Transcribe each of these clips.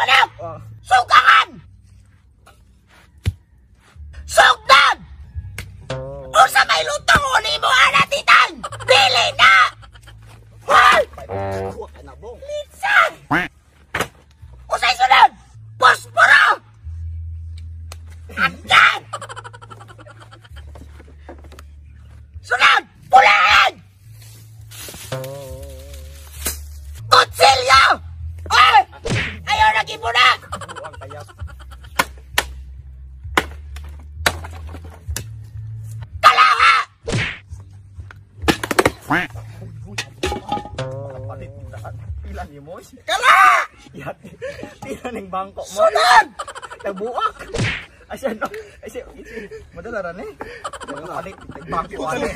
manok! Oh. Sugangan! Sugdan! Unsa may lutong uni mo ana titang? Dili na! Hoy! Kuha ka na bong. Litsan! Unsay sunod? Posporo! Agad! Sunod! Pulahan! Kutsilyo! Ay! Ayaw na gibuna! Buang kaya. Kalaha! Palit kita. Pila ni mo? Kalaha! Yat. Pila ning bangko mo. Sunod! Nagbuak. Ay siya no. Ay siya. Madala ra ni. Palit bangko ani.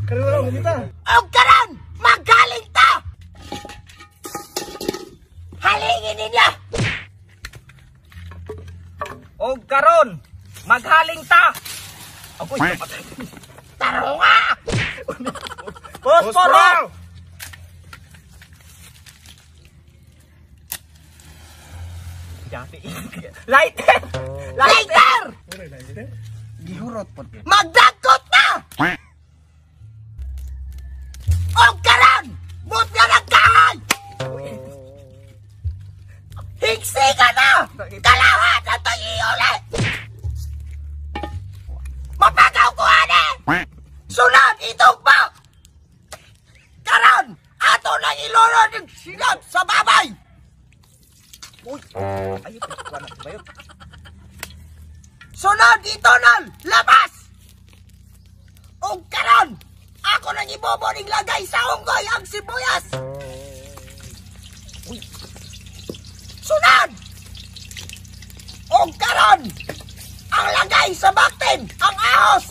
Karon ra kita. Og karon, magaling ta! Halingin ninyo! Og karon maghaling ta. Ako patay. Tarunga! Posporo! Yati. Lighter! Lighter! Gihurot po. Magdagkot na! Og karon, but nga nagkahay! Higsi ka na! Kalahat na to'y iuli! Mapagaw ko ani! Sunod, itugba! Karon, ato nang ilunod ang silab sa babay! Uy! Ayun, kuha na bayot. Sunod, itonol! Labas! Og karon, ako nang ibobo ning lagay sa unggoy ang sibuyas! Uy! Sunod! Og karon, ang lagay sa baktin, ang ahos!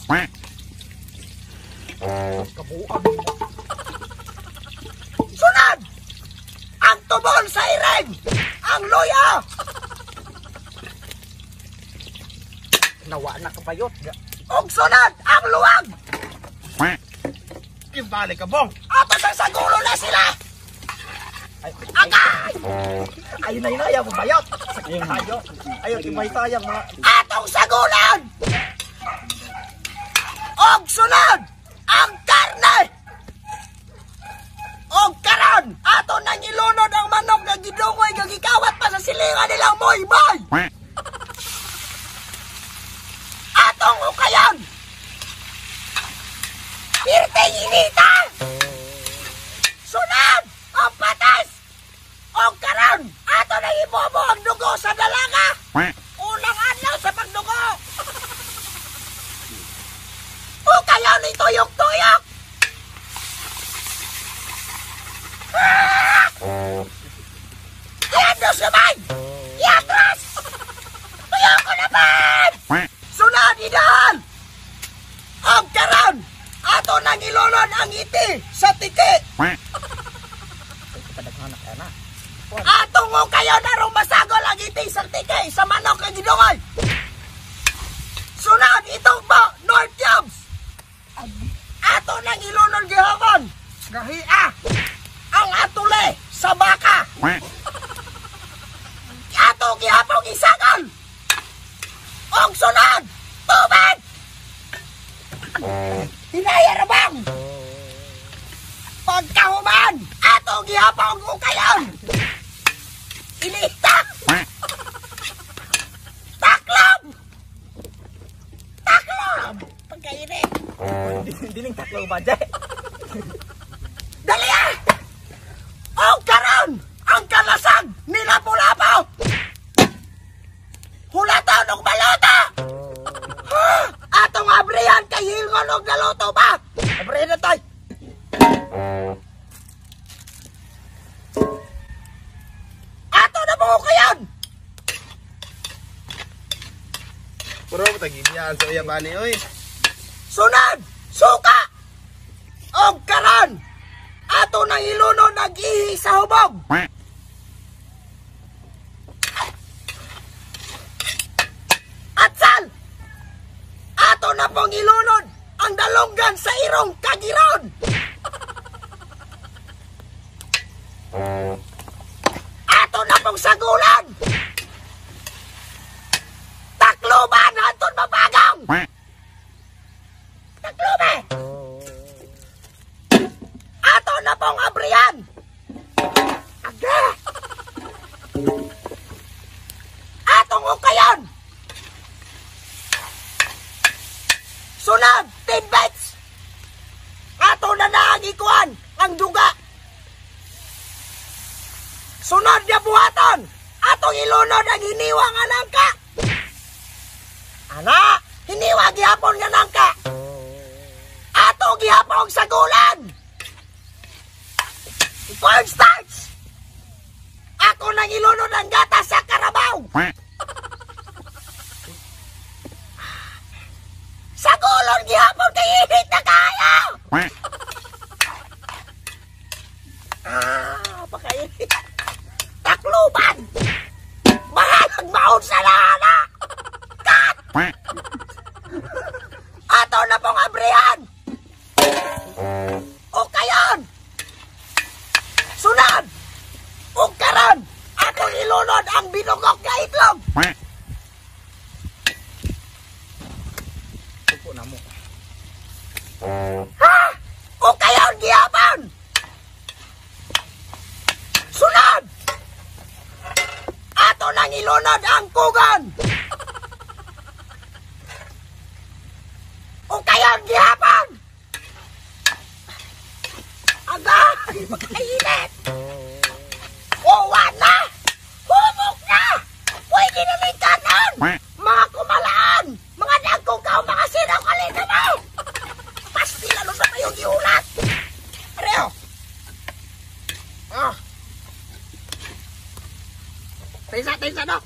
Kabuang. Sunod! Ang tubol sa iring, ang luya! Nawa na kabayot. Og sunod, ang luwag! Kibali ka bong. Apat ang sagulo na sila! Ay, Agay! ayun na yun, ayaw mo bayot. Sakit tayo. Ayaw, kimay sayang mga... Atong sagulan! Og sunod, ang karne! Og karon, ato nang ilunod ang manok nga gidungoy nga gikawat pa sa silingan nilang moy-moy! Atong ukayon! Pirting inita! Sunod, ang patas! Og karon, ato nang ibobo ang dugo sa dalaga! Unang adlaw sa pagdugo! O kaya ni tuyok-tuyok! Ah! Iandos naman! Iatras! Tuyok ko naman! Sunod idol! Og karon, ato nang ilunod ang iti sa tiki! Kadaghanak ka na. Atong o kayo narong masagol ang iti sa tiki sa manok nga gidungoy! Sunod itong po, North Jobs! Ato nang ilunod gihapon! Gahia! Ang atule sa baka! Ato gihapon isagol! Og sunod, tubig! Hinaya ra bang? Pagkahuman, ato gihapon ukayon! Ilitak! Taklob! Taklob! Pagkainit! Diling taklo ba, Jay? Dali ah! Og karon, ang kalasag ni Lapu-Lapu! Hulataw og balota! Atong abrihan kay hilngon og naluto ba? Abrihan na tay! Ato na mo kayon! Puro mo tagibiyaan sa iya bani oy. Sunod, suka! Og karon, ato nang ilunod nag-ihi sa hubog! Atsal! Ato na pong ilunod ang dalonggan sa irong kagiron! na pong sagulan. Takloban hantod mabagang. Taklobe. Ato na pong abrihan. Aga. Atong ukayon. Sunod, tidbits. Ato na na ang ikuan, ang duga. Sunod na buhaton, atong ilunod ang hiniwa nga nangka. Ana, hiniwa gihapon nga nangka. Ato gihapon sagulan. Cornstarch. Ako nang ilunod ang gatas sa karabaw. Sagulon gihapon kay init na kaya. Ah, pakainit. Takluban. Bahalag maon sa lana. Cut! Ato na pong abrihan. O kayon. Sunod. O karon. Atong ilunod ang binugok nga itlog. Upo na mo. Ha? O kayon gihapon. Sunod. Ato nang ilunod ang kugon. O kayon gihapon. Agay, makainit. Uwa na. Humok na. Pwede na may kanon. Mga kumalaan. Mga nagkukaw, mga sinaw kalita mo. Pastila no sa kayong giulat. Pareho. Ah. Taysa, taysa no.